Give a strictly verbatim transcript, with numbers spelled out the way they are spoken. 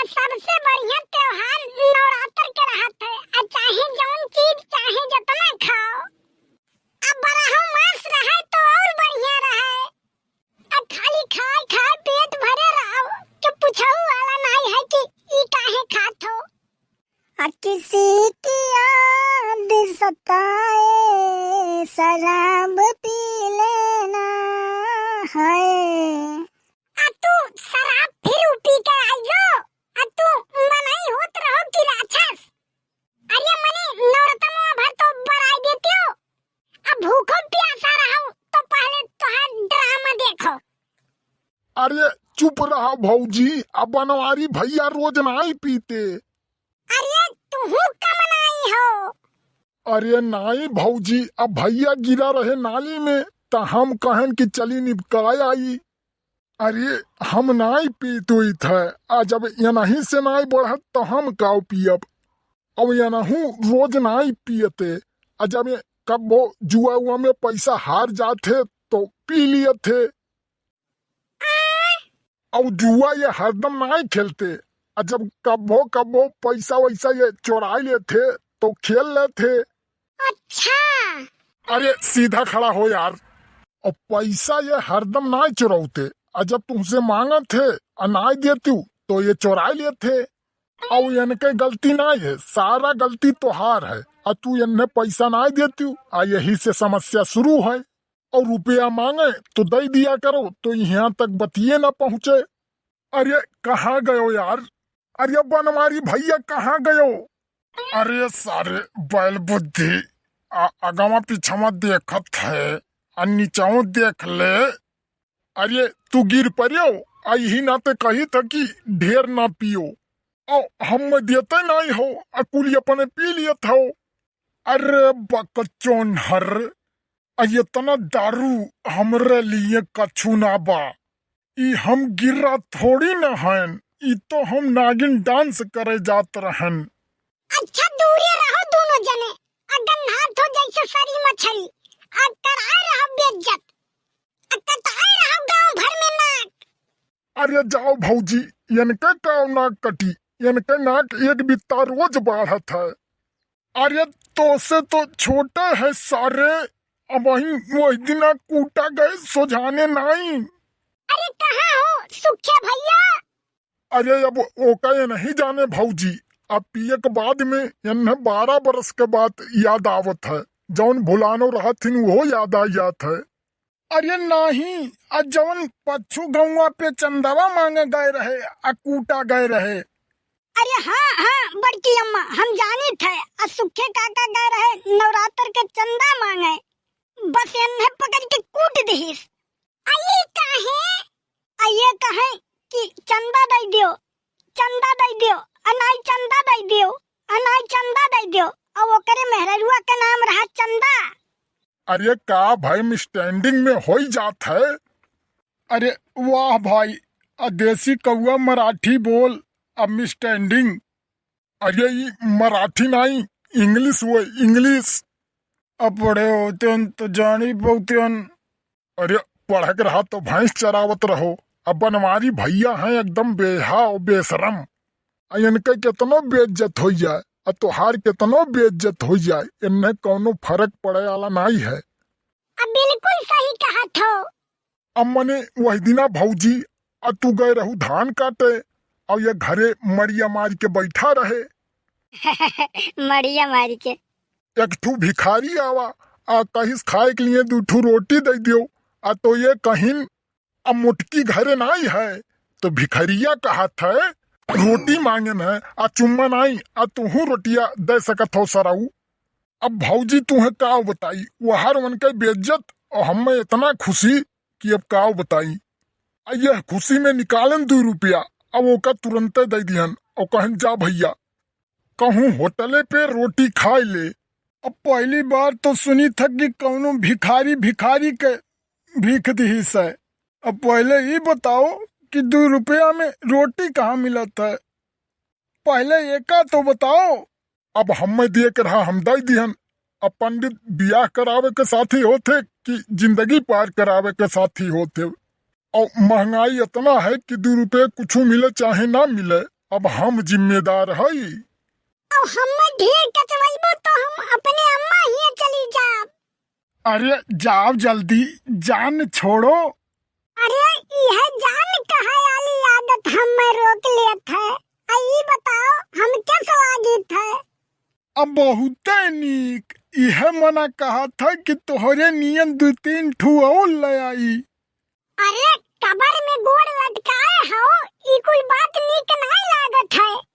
सबसे बढ़िया त्योहार नवरात्र के रहत है। आ चाहे जौन चीज, चाहे जतना खाओ, अब बरहो मांस रहे तो और बढ़िया रहे। अब खाली खाए खाए पेट भरे रहो, के पूछहु वाला नाई है कि ई काहे खात हो। आ किसी की याद सताए, शराब पी लेना है। आ तू शराब फिर पी के आइयो, आ तू मनई होत रहो कि राक्षस? अरे मने नौरतमवा भर तो बराई देतियो। अब भूखो प्यासा रहो तो पहले तोहार ड्रामा देखो। अरे चुप रहा भौजी, अब बनवारी भैया रोज नाई पीते। अरे तुहू कम नाई हो। अरे नाई भौजी, अब भैया गिरा रहे नाली में, त हम कहन कि चली निपकाय आई। अरे हम नाई पीत उइत है, आ जब यनही से नाई बढ़त त हम काव पियब? अब यनहू रोज नाई पियते, आ जब ये कब्बो जुआ उआ में पैसा हार जात है तो पी लियत है। अब जुआ ये हरदम नाई खेलते, आ जब कब्बो कब्बो पैसा वैसा ये चोराई लेते तो खेल लेते। अच्छा। अरे सीधा खड़ा हो यार। और पैसा ये हरदम नाई चोरौते, आ जब तुमसे मांगत है आ नाई देतू तो ये चोराई लेते। और इनके गलती नाई है, सारा गलती तोहार है। आ तू इन्हें पैसा नाई देतू, आ यही से समस्या शुरू है। और रुपया मांगे तो दे दिया करो, तो यहाँ तक बतिये ना पहुँचे। अरे कहाँ गयो यार? अरे बनवारी भैया कहाँ गयो? अरे सारे बैल बुद्धि, आ, अगवा पिछवा देखत है, आ नीचवा देख ले। अरे तू गिर पड़ियो, आ यही नाते कही था कि ढेर ना पियो। ओ, हम देते नहीं हो, आ कुल अपने पी लियत हो। अरे बकचोन हर, आ इतना दारू हमरे लिए कछु ना बा। ई हम गिर्रा थोड़ी न हन, ई तो हम नागिन डांस करे जात रहन। अच्छा दूरे रहो दोनों जने, अगन्हात हो जैसे सरी मछली, आ कराए रहो बेइज्जत, आ कटाए रहो गांव भर में नाक। अरे जाओ भौजी, इनके काव नाक कटी, इनके नाक एक बित्ता रोज बाढ़त है। अरे तोसे तो छोटे है सारे, अबहीं वही दिना कूटा गए सोझाने नाई। अरे कहाँ हो सुखे भैया? अरे अब ओका ये नहीं जाने भौजी, अब पिए के बाद में इन्हें बारह बरस के बात याद आवत है, जौन भुलानो रहत हिन वो याद आ जात है। अरे नाही, आ जौन पच्छु गौवा पे चंदवा मांगे गए रहे, आ कूटा गए रहे। अरे हाँ, हाँ, बड़की अम्मा, हम जानित है, आ सुखे काका गए रहे नवरात्र के चंदा मांगे, बस एन्हे पकड़ के कूट दिहिस। आ ये काहे? आ ये कहे कि चंदा दे दियो, चंदा दे दियो, अनाई चंदा दे दियो, अनाई चंदा दे दियो। अब ओकरे मेहररुआ के नाम रहा चंदा। अरे का भाई, मिसअंडरस्टैंडिंग में होई जात है। अरे वाह भाई, आ देसी कौआ मराठी बोल, अब मिसअंडरस्टैंडिंग। अरे ई मराठी नाई, इंग्लिश हुए, इंग्लिश। अब पढ़े होतेन तो जानी पौतेन। अरे पढ़े के रहा तो भैंस चरावत रहो। अब बनवारी भैया हैं एकदम बेहा और बेशरम। आ इनके केतनो बेइज्जत हो जाए, आ तोहार केतनो बेइज्जत हो जाए, इन्हें कौनो फर्क पड़े वाला नाई है। अब बिल्कुल सही कहत हो। अब मने वही दिना भौजी, आ तू गए रहू धान काटे, और ये घरे मड़िया मार के बैठा रहे। मड़िया मार के। एक ठू भिखारी आवा, आ कहिस खाए के लिए दू ठू रोटी दे दियो, आ तो ये कहिन, अब मोटकी घरे नाई है, तो भिखरिया कहत है, रोटी मांगन है, आ चुम्मा नाई, आ तुहू रोटिया दे सकत हो सरऊ। अब भौजी तुहे का बताई, वहार उनके बेइज्जत और हमें इतना खुशी कि अब का बताई। आ यह खुशी में निकालन दू रुपया, अब ओका तुरंते दे दिहन और कहन, जा भैया, कहूँ होटले पे रोटी खाए ले। अब पहली बार तो सुनी था कि कौनो भिखारी भिखारी के भीख दिहिस है। अब पहले ई बताओ कि दू रुपया में रोटी कहाँ मिलत है, पहले एका तो बताओ। अब हमें दिए के रहा हम दे दिहन। अब पंडित बियाह करावे के साथी होते कि जिंदगी पार करावे के साथी होते। और महंगाई इतना है कि दू रुपये कुछ मिले चाहे ना मिले, अब हम जिम्मेदार हई। अब हमें ढेर कचवइबो तो हम अपने अम्मा हियाँ चली जाब। अरे जाव जल्दी, जान छोड़ो। अरे इहे जान कहे वाली आदत हमें रोक लेत है। आ ई बताओ हम कैसे लागित है? अब बहुते नीक, इहे मना कहत है कि तोहरे नियन दू तीन ठू और ले आई। अरे कबर में गोड़ लटकाए हो, ई कुल बात नीक नाहीं लागत है।